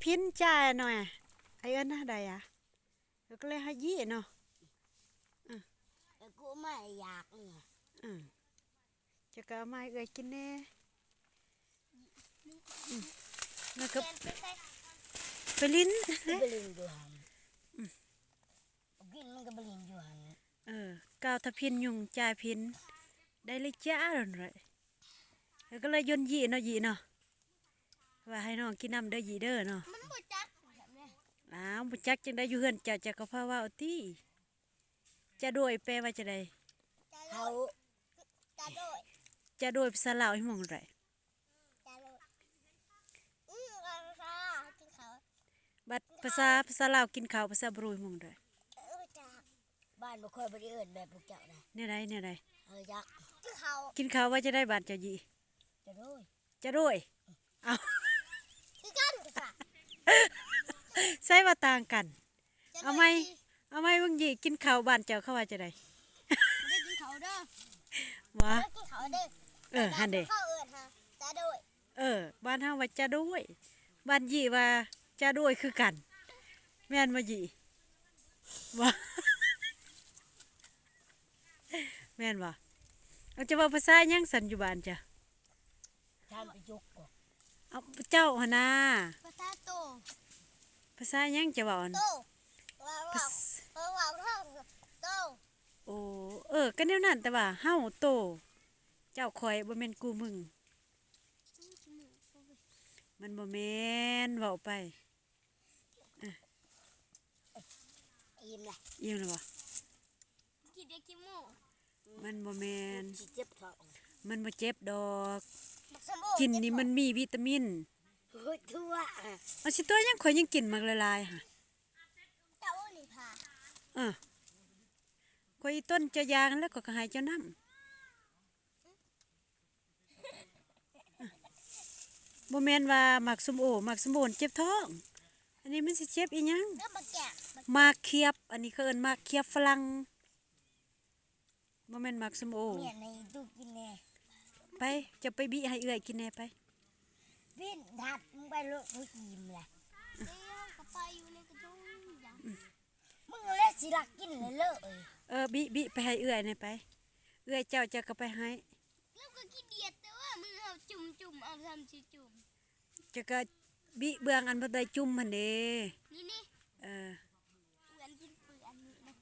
ພິນຈ່າຍໜ້ອຍ ໄອ້ເອີ້ນນະໄດ້ອະ ແລ້ວກໍເລີຍໃຫ້ຢີ້ເນາະ. ເອີ ແລ້ວກູມາຢາກນີ້ ເອີ ເຈົ້າກໍເອົາມາໃຫ້ເອື້ອຍກິນແດ່. ອືມ ແລ້ວກໍ ແມ່ນໄປໃສ ໄປຫຼິ້ນ ໄປຫຼິ້ນຢູ່ຫັ້ນ. ອືມ ກິນມັນກໍໄປຫຼິ້ນຢູ່ຫັ້ນ. ເອີ ກ່າວຖ້າພິນຍຸງຈ່າຍພິນ ໄດ້ເລີຍຈ້າໂດນໄວ້ ແລ້ວກໍເລີຍຍົນຢີ້ເນາະ ຢີ້ເນາະ ວ່າໃຫ້ນ້ອງກິນນຳເດີ ຢີ້ເດີເນາະ. ມັນບໍ່ຈັກແບບນີ້. ອ້າວ ບໍ່ຈັກຈັ່ງໃດ ຢູ່ເຮືອນເຈົ້າ ເຈົ້າກໍພາເວົ້າຕິ. ຈະໂດຍແປວ່າຈັ່ງໃດ? ເຮົາ ຈະໂດຍ ຈະໂດຍພາສາລາວອີ່ໝົງໃດ? ຈະໂດຍ ອື ກິນເຂົ້າ ບັດພາສາ ພາສາລາວກິນເຂົ້າ ພາສາບຣູອີ່ໝົງໃດ? ເອີ ຈັກ ບ້ານບໍ່ຄ່ອຍບໍ່ໄດ້ເອີ້ນແບບພວກເຈົ້ານະ. ແນວໃດ ແນວໃດ? ເອີ ຈັກ ກິນເຂົ້າ ກິນເຂົ້າວ່າຈັ່ງໃດບ້ານເຈົ້າຢີ້? ຈະໂດຍ ຈະໂດຍ ເອົ້າ ຄືກັນ ໃສວ່າຕ່າງກັນ? ເອົາໃໝ່ ເອົາໃໝ່ເບິ່ງຢີ້ ກິນເຂົ້າບ້ານເຈົ້າເຂົາວ່າຈັ່ງໃດ? ບໍ່ໄດ້ກິນເຂົ້າເດີ ບໍ່ໄດ້ກິນເຂົ້າເດີ. ເອີ ຫັ້ນເດ ເຂົາເອີ້ນຫາ ຈະໂດຍ. ເອີ ບ້ານເຮົາວ່າຈະໂດຍ ບ້ານຢີ້ວ່າຈະໂດຍຄືກັນ ແມ່ນບໍ່ຢີ້? ບໍ່ ແມ່ນບໍ່? ເອົາ ເຈົ້າເວົ້າພາສາຫຍັງຊັ້ນຢູ່ບ້ານເຈົ້າ? ທ່ານໄປຍົກບໍ່? ເອົາ ເຈົ້າຫັ້ນນາ ພາສາໂຕ ພາສາຫຍັງເຈົ້າເວົ້າຫັ້ນ? ໂຕ ພາສ- ເວົ້າ ເວົ້າ ເວົ້າໂຕ. ໂອ້ ເອີ ກໍແນວນັ້ນ ແຕ່ວ່າເຮົາໂຕ ເຈົ້າຂ້ອຍ ບໍ່ແມ່ນກູມຶງ. ມັນບໍ່ແມ່ນ ເວົ້າໄປ. ອີ່ມລະ ອີ່ມລະບໍ່? ກິນໄດ້ກິນໝູ່ ມັນບໍ່ແມ່ນ ຊິເຈັບທ້ອງ ມັນບໍ່ເຈັບດອກ ບັກສະໂມ ກິນນີ້ມັນມີວິຕາມິນ. ໂອ້ຍ ທົ່ວ ເອົາ ຊິຕົວະຫຍັງ ຂ້ອຍຍັງກິນໝາກຫຼາຍໆຫະ. ເຈົ້ານີ້ພາ ເອີ ຂ້ອຍອີ່ຕົນເຈົ້າຢາກຫັ້ນແຫຼະ ຂ້ອຍກໍໃຫ້ເຈົ້ານຳ. ບໍ່ແມ່ນວ່າໝາກສົ້ມໂອ ໝາກສົ້ມໂອມັນເຈັບທ້ອງ ອັນນີ້ມັນຊິເຈັບອີ່ຫຍັງ? ໝາກຂຽບ ອັນນີ້ເຂົາເອີ້ນໝາກຂຽບຝຣັ່ງ ບໍ່ແມ່ນໝາກສົ້ມໂອ. ແມ່ນໃຫ້ຕູ້ກິນແດ່ ໄປ ເຈົ້າໄປບິໃຫ້ເອື້ອຍກິນແດ່ໄປ. ບິນທັດ ມຶງໄປໂລດ ກູອີ່ມລະ ເອີ ກໍໄປຢູ່ໃນກະທຸງ ມຶງແຫຼະຊິລັກກິນເລີຍ. ເອີ ບິ ບິໄປໃຫ້ເອື້ອຍແດ່ໄປ ເອື້ອຍເຈົ້າ ເຈົ້າກໍໄປໃຫ້. ແລ້ວກໍຂີ້ດຽດແຕ່ວ່າມືເຮົາຈຸ່ມໆ ເອົາຊ້ຳຊິຈຸ່ມ ເຈົ້າກໍບິເບື້ອງອັນບໍ່ໄດ້ຈຸ່ມຫັ້ນເດ້ ນີ້ໆ ເອີ ເປື້ອນກິນເປື້ອນນີ້ນະ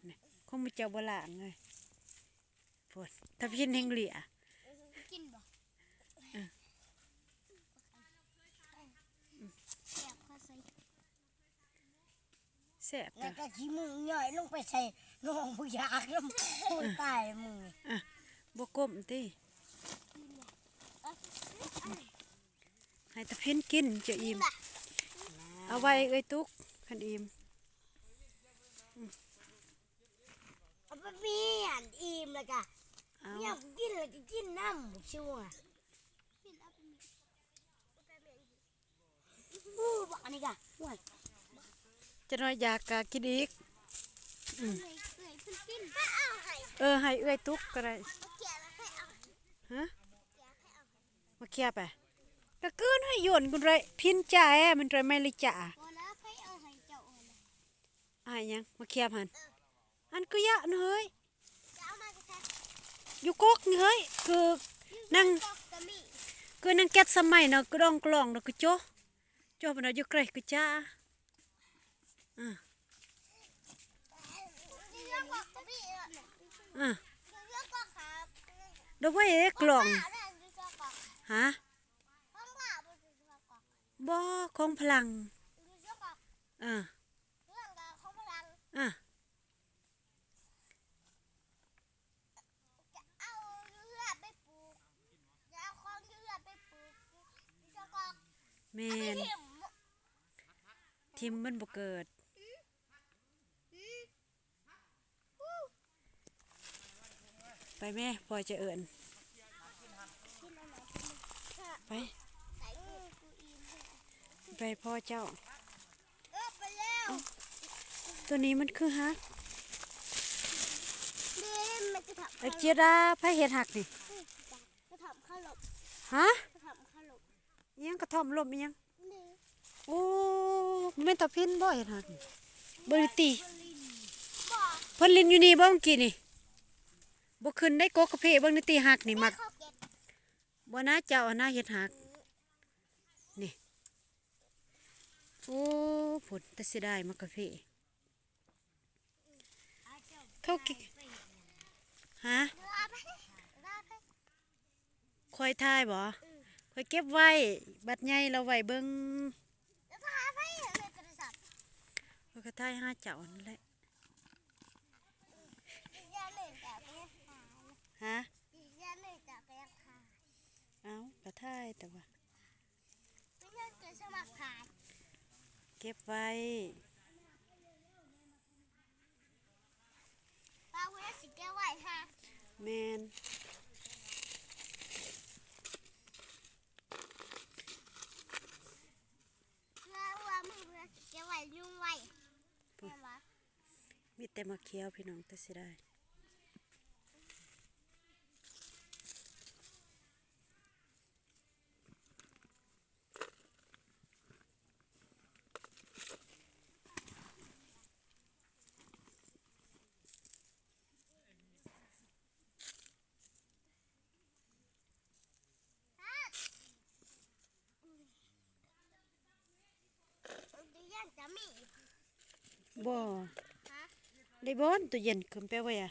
ຂອງໝູ່ເຈົ້າບໍ່ລ້າງເລີຍ. ໂພດ ຖ້າພິນແຮງເຫຼຍ ກິນບໍ່? ເອີ ແຊບພາໃສ່ ແຊບ ແລ້ວກໍຂີ້ມູກຍ້ອຍລົງໄປໃສ່ນ້ອງຜູ້ຢາກນຳ ໂອ້ຍ ຕາຍລະມຶງ. ອ່ະ ບໍ່ກົ້ມຕິ ໃຫ້ຕາພິນກິນຈະອີ່ມ ເອົາໄວ້ເອື້ອຍຕຸກ ຄັນອີ່ມ ເອົາໄປມີອັນອີ່ມແລ້ວກະ ເອົາ ຢາກກິນແລ້ວກະກິນນຳ ບໍ່ຊິວ່າ ອູ້ ບັກອັນນີ້ກະ ໂອ້ຍ ຈັກໜ້ອຍຢາກກະກິນອີກ. ອືມ ເອີ ໃຫ້ເອື້ອຍຕຸກກໍໄດ້. ຮະ ມາຂຽບອະ ກະກືນໃຫ້ຢວນກຸນເຣຍ ພິນຈາແອ ມັນເຣຍໄມລິຈາ ໃຫ້ຫຍັງ ມາຂຽບຫັ້ນ ອັນກະຍະນະເຮີ້ຍ ຢູ່ກົກນີ້ເຮີ້ຍ ຄືນາງ ຄືນາງແກັດສະໄໝເນາະ ກະດອງກະລອງເນາະ ກະໂຈະ ໂຈະປານວ່າຢູ່ໃກ້ກະຈາ ອາ ອາ ດອກໄມ້ເອກລອງ ຮະ ບໍ່ ຂອງຝຣັ່ງ ອາ ອາ ຈະເອົາຢູ່ເຮືອນໄປປູກ ຈະເອົາຂອງຢູ່ເຮືອນໄປປູກຢູ່ຊອກກອກ ແມ່ນ ເອົາໄປຖິ້ມ ຖິ້ມມັນບໍ່ເກີດ ອືມ ອືມ ໄປແມ່ ພໍ່ຈະເອີ້ນ ໄປ ໄປ ພໍ່ເຈົ້າ ເອີ ໄປແລ້ວ ເອົ້າ ໂຕນີ້ມັນຄືຫັກ ເດ້ ມັນກະຖອມ ເອີ ເຈດາ ໃຜເຮັດຫັກນີ້? ກະຖອມເຂົ້າລົມ ຮະ? ກະຖອມເຂົ້າລົມ ອີ່ຫຍັງ ກະຖອມລົມອີ່ຫຍັງ? ນີ້ ໂອ້ ແມ່ນຕາພິນບໍ່ເຮັດຮັກນີ້? ເບິ່ງນີ້ຕິ ເພິ່ນຫຼິ້ນຢູ່ນີ້ບໍ່ເມື່ອກີ້ນີ້? ບໍ່ຂຶ້ນໄດ້ ກົກກະເພ ເບິ່ງນີ້ຕິ ຮັກນີ້ມັກ ບໍ່ນາ ເຈົ້າຫັ້ນນາເຮັດຮັກນີ້. ໂອ້ ພຸ້ນ ແຕ່ເສຍດາຍໝາກກະເພ ເຂົາກິ ຮະ? ຂ້ອຍຖ່າຍບໍ່? ຂ້ອຍເກັບໄວ້ ບັດໃຫຍ່ລາວໄວ້ເບິ່ງ. ຂ້ອຍກໍຖ່າຍຫາເຈົ້າຫັ້ນແຫຼະ. ຮະ? ເອົ້າ ກໍຖ່າຍແຕ່ວ່າ ເກັບໄວ້ ວ່າຜູ້ໃດຊິເກັບໄວ້ຫາ ແມ່ນ ວ່າ ວ່າມື້ເພື່ອຊິເກັບໄວ້ ຍຸງໄວ້ ແມ່ນບໍ່? ມີແຕ່ໝາກຂຽວ ພີ່ນ້ອງ ແຕ່ເສຍດາຍ. บ่ ຮະ? ໄດ້ບ່ອນ ຕູ້ເຢັນຂຶ້ນໄປໄວ້ອະ ຮະ?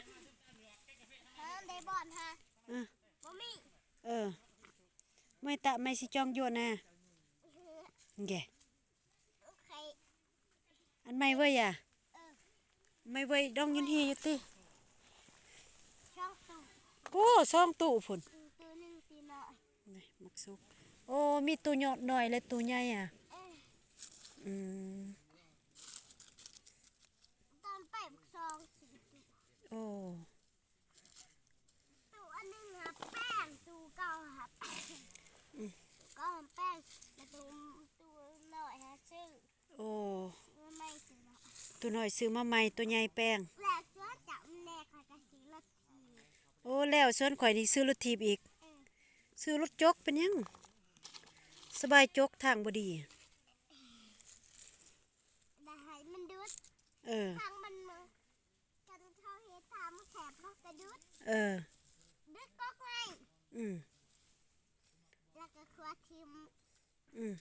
ໄດ້ບ່ອນ ຮະ? ເອີ ບໍ່ມີ ເອີ ໄມ້ຕະ ໄມ້ຊິຈອງຢູ່ນະ ເດ້ ໂອເຄ ອັນໄມ້ເວີຍອະ ເອີ ໄມ້ເວີຍດອງຢູ່ນີ້ຢູ່ຕິ ສອງຕູ້ ໂອ້ ສອງຕູ້ພຸ້ນ ອືມ ຕູ້ໜຶ່ງ ຕູ້ນ້ອຍ ນີ້ໝາກສຸກ ໂອ້ ມີຕູ້ນ້ອຍ ແລະຕູ້ໃຫຍ່ອະ ເອີ ອືມ ຕອນໄປບັກສອງສີ່ຕູ້ ໂອ້ ຕູ້ອັນໜຶ່ງຫາແປ້ງ ຕູ້ເກົ່າຫາແປ້ງ ອືມ ຕູ້ເກົ່າຫາແປ້ງ ແລ້ວຕູ້ ຕູ້ນ້ອຍຫາຊື້ ໂອ້ ຊື້ມາໃໝ່ ຕູ້ນ້ອຍຊື້ມາໃໝ່ ຕູ້ໃຫຍ່ແປ້ງ ແລະສວນຈາກແມ່ຂ້ອຍກໍຊື້ລົດຖີບ ໂອ້ ແລ້ວສວນຂ້ອຍນີ້ຊື້ລົດຖີບອີກ ເອີ ຊື້ລົດຈົກເປັນຫຍັງ ສະບາຍຈົກ ທາງບໍ່ດີ ຢ່າໃຫ້ມັນດຸດ ເອີ ທາງມັນ ຄັນເຂົາເຮັດທາງມັນແຄບ ເຮົາກະດຸດ ເອີ ດຸດກົກໄມ້ ອືມ ແລ້ວກະຂວດຖິ້ມ ອືມ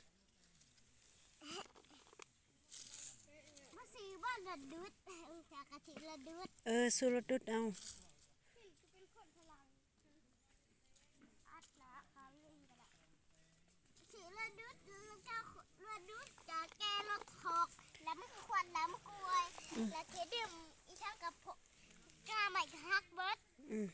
ບໍ່ຊື້ບໍ່ລະດຸດ ເອີ ກະຊິລະດຸດ ເອີ ສູ້ລະດຸດເອົາ ອັດລະຄຳໜຶ່ງກະໄດ້ ຊິລະດຸດ ລະດຸດກະແກ່ລົດຖອກ ແລ້ວມັນກະຄວັນ ແລ້ວມັນກະອວຍ ອືມ ແລ້ວຊິດຶງອີ່ຫຍັງກະ ກາໄມ້ກະຫັກເບິດ ອືມ